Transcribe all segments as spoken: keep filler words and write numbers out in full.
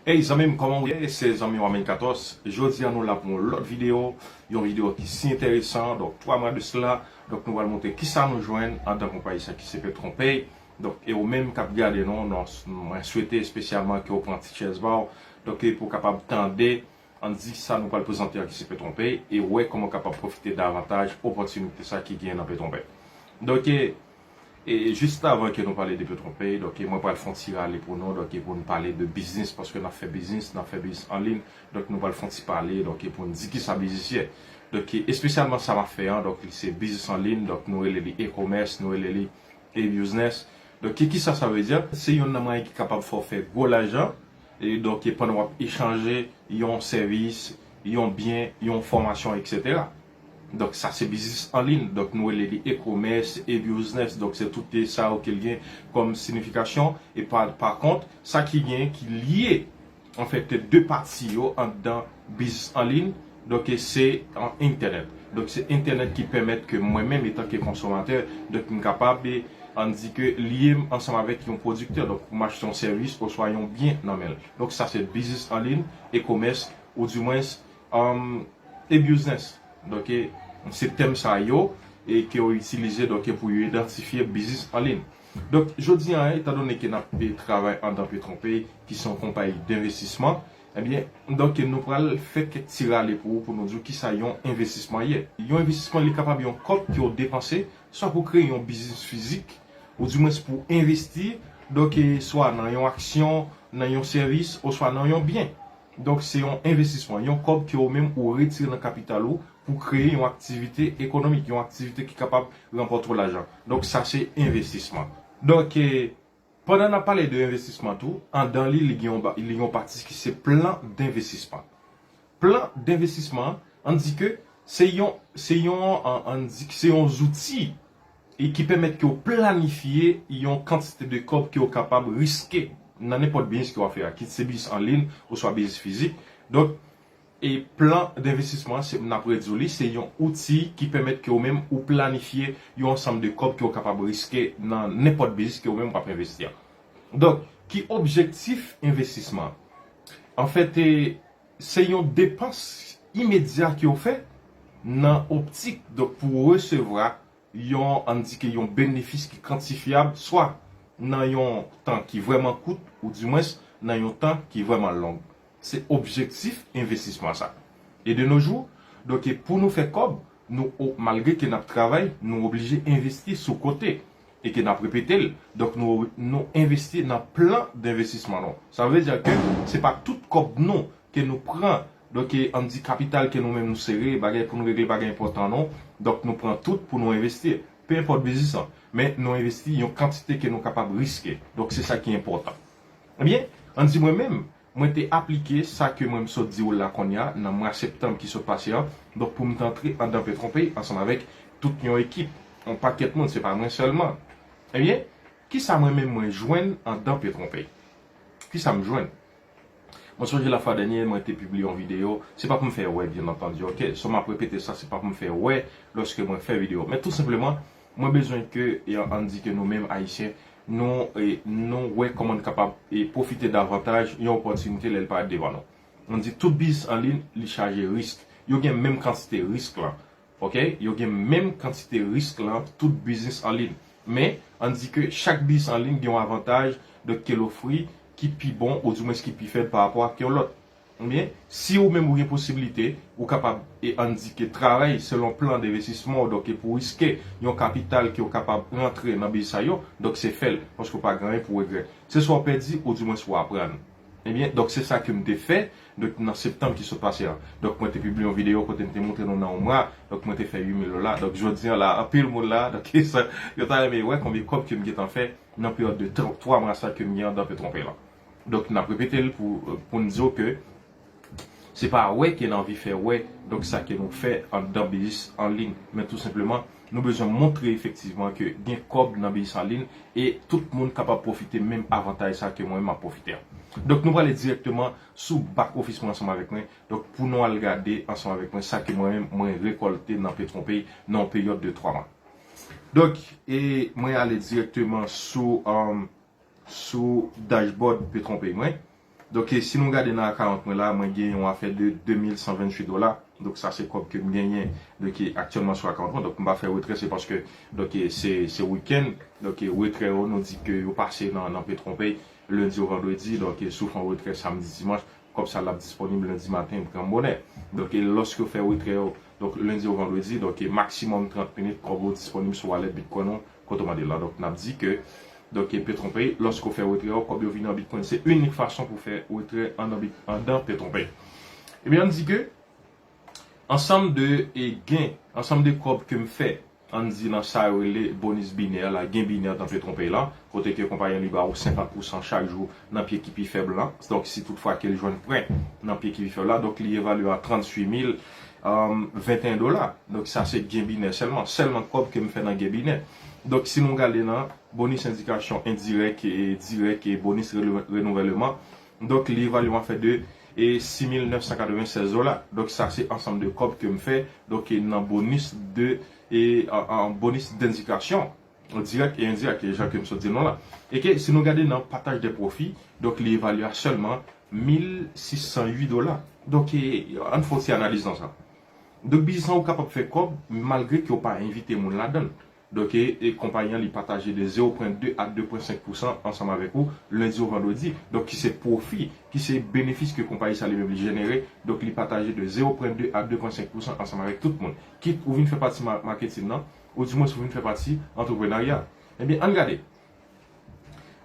Hey zanmi m, kòman w ye? Se zanmi w Amin Katòs. Jodi a nou la pou yon lòt videyo, yon videyo ki si enteresan. Donk, twa mwa de sila, donk nou pral montre kisa nou jwenn anndan konpayi sa ki se Petronpay. Donk, e ou menm k ap gade nou, non, mwen swete espesyalman ke w pran ti chèz ba w, donk, e pou w kapab tande, ann di sa nou pral prezante a ki se Petronpay, e wè kòman w kapab pwofite davantaj opòtinite sa ki genyen nan Petronpay. Donk, e, E jis avan ke nou pale de Petronpay, donk, e mwen pral fè yon ti rale pou nou, donk, e pou n pale de biznis, paske n ap fè biznis, n ap fè biznis an liy, donk, nou pral fè yon ti pale, donk, e pou n di kisa biznis ye. Donk, e espesyalman sa m ap fè an, donk, se biznis an liy, donk, nou rele li e-commerce, nou rele li e-business. Donk, e kisa sa vle di? Se youn nan mwayen ki kapab fè w fè gwo lajan, e donk, e pandan w ap echanje yon sèvis, yon byen, yon fòmasyon, etsetera. Donk, sa se biznis an liy. Donk, nou rele li e-commerce, e-business. Donk, se tout sa yo ke l gen kòm siyifikasyon. E pa, pa kont, sa ki gen, ki lye, anfèt, de pati yo anndan biznis an liy. Donk, e se an entènèt. Donk, se entènèt ki pèmèt ke mwen menm, etanke konsomatè, donk, m kapab, e, ann di ke lye m ansanm avèk yon pwodiktè. Donk, pou m achte yon sèvis oswa yon byen nan men l. Donk, sa se biznis an liy, e-commerce, oudimwens, um, e-business. Donk, e, se tèm sa yo, e ke yo itilize, donk, e pou yo idantifye biznis an liy. Donk, jodi a, etandone ke n ap, e, travay anndan Petronpay, ki se yon konpayi denvestisman, ebyen, donk, e nou pral fè kèk ti rale pou ou, pou nou di w kisa yon envestisman ye. Yon envestisman, li kapab yon kòb ke w depanse, swa pou kreye yon biznis fizik, oudimwens pou envesti, donk, e, swa nan yon aksyon, nan yon sèvis, oswa nan yon byen. Donk, se yon envestisman, yon kòb ke ou menm ou retire nan kapital ou pou kreye yon aktivite ekonomik, yon aktivite ki kapab ranpòte w lajan. Donk, sa se envestisman. Donk, e, pandan n ap pale de envestisman tou, anndan li, li gen yon ba-, li gen yon pati ki se plan denvestisman. Plan denvestisman, ann di ke se yon, se yon, an, ann di ke se yon zouti e ki pèmèt ke w planifye yon kantite de kòb ke w kapab riske nan nenpòt biznis ke w ap fè a, kit se biznis an liy oswa biznis fizik. Donk, e plan denvestisman, se, n ap redi w li, se yon outi ki pèmèt ke w menm ou planifye yon ansanm de kòb ke w kapab riske nan nenpòt biznis ke w menm w ap envesti an. Donk, ki objektif envestisman? Anfèt, e, se yon depans imedya ke w fè nan optik, donk, pou resevwa yon, ann di ke yon benefis ki kantifyab, swa nan yon tan ki vrèman kout, oudimwens nan yon tan ki vrèman long. Se objektif envestisman sa. E de nos jours, donk, e pou nou fè kòb, nou, o-, malgre ke n ap travay, nou oblije envesti sou kote. E ke n ap repete l, donk, nou, nou envesti nan plan denvestisman nou. Sa vle di ke se pa tout kòb nou ke nou pran, donk, e, ann di kapital ke nou menm nou sere, bagay pou nou regle, bagay enpòtan nou. Donk, nou pran tout pou nou envesti. Pe enpòt biznis lan, men nou envesti yon kantite ke nou kapab riske. Donk, se sa ki enpòtan. Ebyen, ann di mwen menm, mwen te aplike sa ke mwen m sot di w la kounye a, nan mwa septanm ki sot pase an, donk, pou m te antre anndan Petronpay ansanm avèk tout yon ekip, yon pakèt moun, se pa mwen sèlman. Ebyen, kisa mwen menm mwen jwenn anndan Petronpay? Kisa m jwenn? Mwen sonje lafwa dènye, mwen te pibliye yon videyo. Se pa pou m fè wè, byen antandi, oke? So m ap repete sa, se pa pou m fè wè lòske mwen fè videyo. Men tou senpleman, mwen bezwen ke, e, ann di ke nou menm Ayisyen, nou, e, nou wè kòman n kapab, e, pwofite davantaj yon opòtinite lè l parèt devan nou. Ann di tout biznis an liy, li chaje risk. Yo gen menm kantite risk lan. Oke? Yo gen menm kantite risk lan, tout biznis an liy. Men, ann di ke chak biznis an liy gen yon avantaj, donk, ke l ofri ki pi bon, oudimwens ki pi fèb parapò ak yon lòt. Ebyen, si ou menm ou gen posiblite, ou kapab, e ann di ke travay selon plan denvestisman w, donk, e pou riske yon kapital ke w kapab rantre nan biznis sa yo, donk, se fè l, paske w pa gen anyen pou w regrèt. Se swa w pèdi, oudimwens w aprann. Ebyen, donk, se sa ke m te fè, donk, nan septanm ki sot pase a. Donk, mwen te pibliye yon videyo kote m te montre nou nan yon mwa, donk, mwen te fè uit mil dola. Donk, jodi a la, anpil moun la, donk, sa, yo ta renmen wè konbyen kòb ke m gentan fè nan peryòd de twa mwa sa ke m gen anndan Petronpay lan. Donk, n ap repete l pou, pou n di w ke se pa wè ke n anvi fè wè, donk, sa ke nou fè anndan biznis an liy, men tou senpleman, nou bezwen montre efektivman ke gen kòb nan biznis an liy e tout moun kapab pwofite menm avantaj sa ke mwen menm m ap pwofite a. Donk, nou prale dirèkteman sou back office mwen ansanm avèk mwen. Donk, pou nou al gade ansanm avèk mwen sa ke mwen menm mwen rekòlte nan Petronpay nan yon peryòd de twa mwa. Donk, e mwen ale dirèkteman sou, um, sou dashboard Petronpay mwen. Donk, e, si nou gade nan akawont mwen la, mwen gen yon afè de de mil san venntuit dola. Donk, sa se kòb ke m genyen, donk, e, aktyèlman sou akawont mwen. Donk, m pa fè retrè, se paske, donk, e, se, se wikenn. Donk, e, retrè yo, nou di ke yo pase nan, nan Petronpay, lendi o vandredi. Donk, e, si w fè yon retrè samdi, dimanch, kòb sa l ap disponib lendi maten, gran bonè. Donk, e, lòske w fè retrè yo, donk, lendi o vandredi, donk, e, maksimòm trant minit, kòb ou disponib sou wallet Bitcoin ou, kote w mande l la. Donk, n ap di ke, donk, e, Petronpay, lòske w fè retrè yo, kòb yo vin an Bitcoin. Se inik fason pou fè retrè andan Bit-, andan Petronpay. Ebyen, ann di ke ansanm de, e, gen, ansanm de kòb ke m fè, ann di nan sa yo rele bonis binè la, gen binè nan Petronpay la, kote ke konpayi an li ba ou senkant pousan chak jou nan pye ki pi fèb lan. Donk, si toutfwa ke l jwenn prè nan pye ki pi fèb la, donk, li evalye a tranntuit mil venteyen dola. Donk, sa se gen binè sèlman, sèlman kòb ke m fè nan gen binè. Donk, si nou gade nan bonis endikasyon endirèk e dirèk e bonis rele-, renouvèlman, donk, li evalye an fè de, e, sis mil nèf san katrevennsèz dola. Donk, sa se ansanm de kòb ke m fè, donk, e, nan bonis de, e, an, an bonis dendikasyon dirèk e endirèk, e jan ke m sot di nou la. E ke si nou gade nan pataj de pwofi, donk, li evalye a sèlman mil sis san uit dola. Donk, e, ann fè yon ti analiz nan sa. Donk, biznis lan ou kapab fè kòb malgre ke w pa envite moun ladan l. Donk, e, e konpayi an li pataje de zewo pwen de a de pwen senk pousan ansanm avèk ou lendi o vandredi. Donk, ki se pwofi, ki se benefis ke konpayi sa li menm li jenere. Donk, li pataje de zewo pwen de a de pwen senk pousan ansanm avèk tout moun. Kit ou vin fè pati ma-, maketin nan, oudimwens ou vin fè pati antreprenarya. Ebyen, ann gade.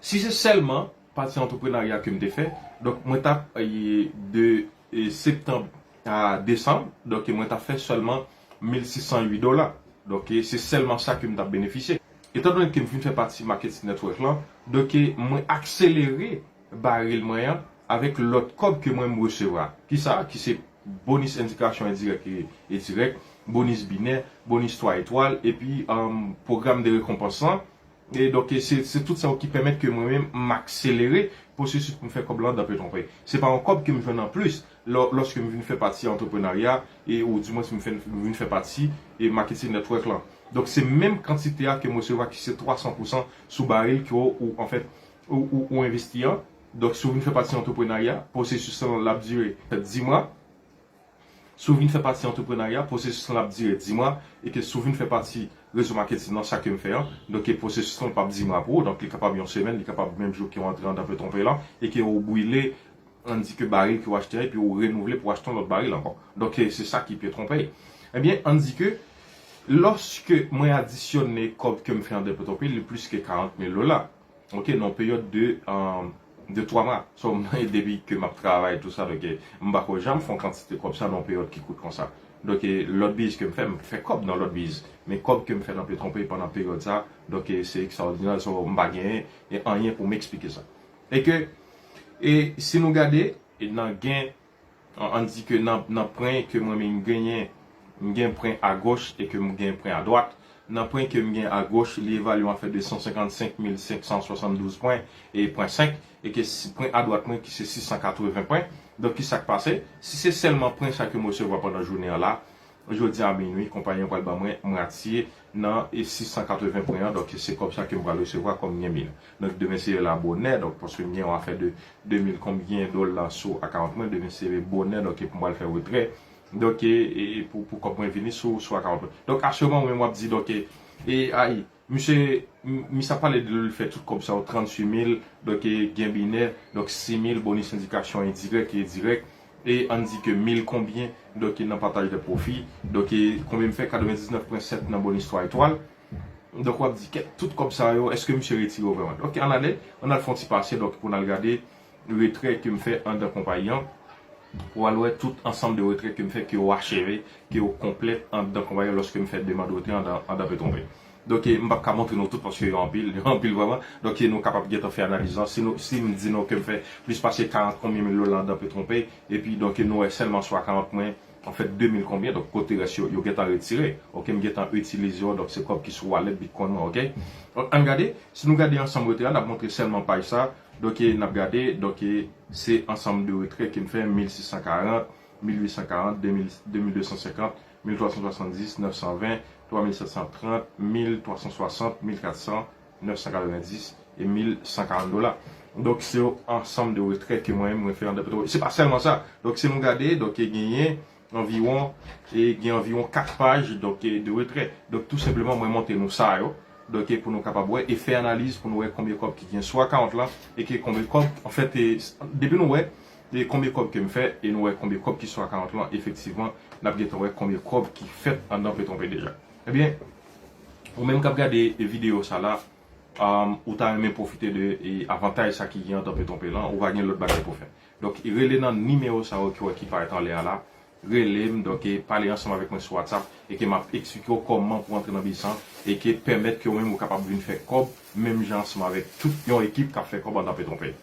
Si se sèlman pati antreprenarya ke m te fè, donk mwen t ap, e, de, e, septanm a desanm, donk mwen t ap fè sèlman mil sis san uit dola. Donk, e, se sèlman sa ke m t ap benefisye. Etandone ke m fin fè pati Marketing Network lan, donk, e, mwen akselere baril mwen an avèk lòt kòb ke mwen m resevwa. Kisa? Ki se bonis endikasyon endirèk e, e dirèk, bonis binè, bonis twa etwal, epi, um, pwogram de rekonpans lan. E donk, e se, se tout sa yo ki pèmèt ke mwen menm m akselere pwosesis pou m fè kòb lan andan Petronpay. Se pa yon kòb ke m jwenn anplis lò-, lòske m vin fè pati antreprenarya, e, ou dimwens m fè, m vin fè pati, e, Marketing Network lan. Donk, se menm kantite a ke m resevwa ki se twa san pousan sou baril ke w, ou, anfèt, ou, ou, ou envesti an. Donk, si w vin fè pati antreprenarya, pwosesis lan l ap dire dis mwa. Si w vin fè pati antreprenarya, pwosesis lan ap dire dis mwa, e ke si w vin fè pati rezo maketin nan, sa ke m fè an, donk, e pwosesis lan p ap dis mwa pou ou, donk, li kapab yon semèn, li kapab menm jou ke w antre andan Petronpay lan, e ke w brile, ann di ke baril ke w achte an, epi w renouvle pou w achte yon lòt baril ankò. Donk, e se sa ki Petronpay. Ebyen, ann di ke, lòske mwen adisyone kòb ke m fè andan Petronpay, li plis ke karant mil dola. Ok, nan yon peryòd de, um, de twa mwa. So, depi ke m ap travay, tou sa, donk, e, m pa ko janm fè yon kantite kòb sa nan yon peryòd ki kout konsa. Donk, e, lòt biz ke m fè, m fè kòb nan lòt biz. Men kòb ke m fè nan Petronpay pandan peryòd sa, donk, e, se ekstraòdinè, so, m pa genyen, e, anyen pou m eksplike sa. E ke, e, si nou gade, e, nan gen An, ann di ke nan, nan pwen ke mwen menm m genyen, m gen pwen agoch e ke m gen pwen adwat. Nan pwen ke m gen agoch, li evalye an fèt de san senkannsenk mil senk san swasanndouz pwen e pwen senk, e ke si, pwen adwat mwen ki se sis san katreven pwen. Donk, ki sa k pase? Si se sèlman pwen sa ke m resevwa pandan jounen an la, jodi a minwi, konpayi an pral ban mwen mwatye nan, e, sis san katreven pwen an, donk se kòb sa ke m pral resevwa kòm gen mil. Donk, demen se la bonè, donk, paske m gen yon afè de de mil konbyen dola sou akawont mwen, demen se bonè, donk, e pou m pral fè retrè. Donk, e, e, e pou, pou kòb mwen vini sou, sou akawont mwen. Donk, asirman, ou menm w ap di, donk, e, e, ay, misye, m-, misye ap pale de l fè tout kòb sa yo, tranntuit mil, donk, e, gen binè, donk, sis mil, bonis endikasyon endirèk e dirèk, e ann di ke mil konbyen, donk, e nan pataj de pwofi, donk, e konbyen m fè, katrevendiznèf pwen sèt nan bonis twa etwal. Donk, w ap di, kèt, tout kòb sa yo, èske misye retire yo vrèman? Donk, ann ale, ann al fè yon ti pase, donk, pou n al gade retrè ke m fè andan konpayi an, pou w al wè tout ansanm de retrè ke m fè, ke yo acheve, ke yo konplèt andan konpayi an lòske m fè demann retrè andan, andan Petronpay. Donk, e, m p ap ka montre nou tout paske yo anpil, yo anpil vrèman. Donk, e, nou kapab gentan fè analiz lan. Si nou, si m di nou ke m fè plis pase karant konbyen mil dola andan Petronpay, epi, donk, e, nou wè sèlman sou akawont mwen, anfèt, de mil konbyen, donk, kote rès yo, yo gentan retire. Ok, m gentan itilize yo, donk, se kòb ki sou wallet Bitcoin mwen, ok? Donk, ann gade, si nou gade ansanm retrè a, n ap montre sèlman paj sa, donk, e, n ap gade, donk, e, se ansanm de retrè ke m fè, mil sis san karant, mil uit san karant, de mil, de mil de san senkant, mil twa san swasanndis, nèf san ven, twa mil sèt san trant, mil twa san swasant, mil kat san, nèf san katrevenndis e mil san karant dola. Donk, se yon ansanm de retrè ke mwen menm mwen fè anndan Petwopè. Se pa sèlman sa. Donk, si nou gade, donk, genyen anviwon, e gen anviwon kat paj, donk, e de retrè. Donk, tou senpleman, mwen montre nou sa yo. Donk, e pou nou kapab wè, e fè analiz pou nou wè konbyen kòb ki gen sou account lan, e ke konbyen kòb, anfèt, e, depi nou wè, e konbyen kòb ke m fè, e nou wè konbyen kòb ki sou account lan, efektivman, n ap gentan wè konbyen kòb ki fèt anndan Petwopè deja. Ebyen, ou menm k ap gade videyo sa la, um, ou ta renmen pwofite de e, avantaj sa ki gen anndan Petwopè lan, ou pa gen lòt bagay pou fè. Donk, rele nan nimewo sa yo ki wè ki parèt anlè a la, rele m, donk, e pale ansanm avèk mwen sou WhatsApp, e ke m ap eksplike w kòman pou antre nan biznis lan, e ke pèmèt ke ou menm ou kapab vin fè kòb, menm jan ansanm avèk tout yon ekip k ap fè kòb anndan Petwopè.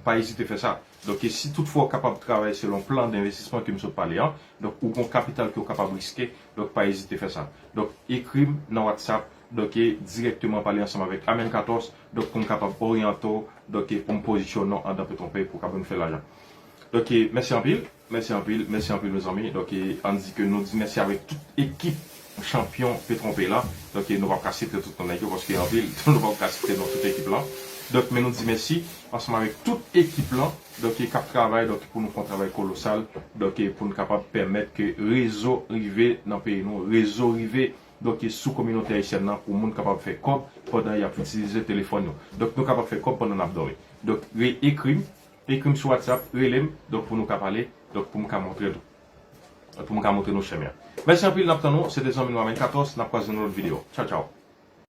Pa ezite fè sa. Donk, e si toutfwa w kapab travay selon plan denvestisman ke m sot pale an, donk, ou gon kapital ke w kapab riske, donk, pa ezite fè sa. Donk, ekri m nan WhatsApp, donk, e dirèkteman pale ansanm avèk Amen katòz, donk, pou m kapab oryante w, donk, e pou m pozisyone w anndan Petwopè pou w kapab fè lajan. Donk, e mèsi anpil, mèsi anpil, mèsi anpil, mezanmi. Donk, e ann di ke nou di mèsi avèk tout ekip chanpyon Petwopè lan. Donk, e nou p ap ka site tout non nèg yo, paske anpil, nou p ap ka site non tout ekip lan. Donk, men nou di mèsi ansanm avèk tout ekip lan, donk, e k ap travay, donk, pou nou fè yon travay kolosal, donk, e pou nou kapab pèmèt ke rezo rive nan peyi nou, rezo rive, donk, e sou kominote ayisyèn nan, pou moun kapab fè kòb pandan y ap itilize telefòn yo. Donk, nou kapab fè kòb pandan n ap dòmi. Donk, re-, ekri m, ekri m sou WhatsApp, rele m, donk, pou nou ka pale, donk, pou m ka montre nou, pou m ka montre nou chemen an. Mèsi anpil, n ap tann nou, se te zanmi nou Amen katòz, n ap kwaze nan lòt videyo. Tchaw, tchaw.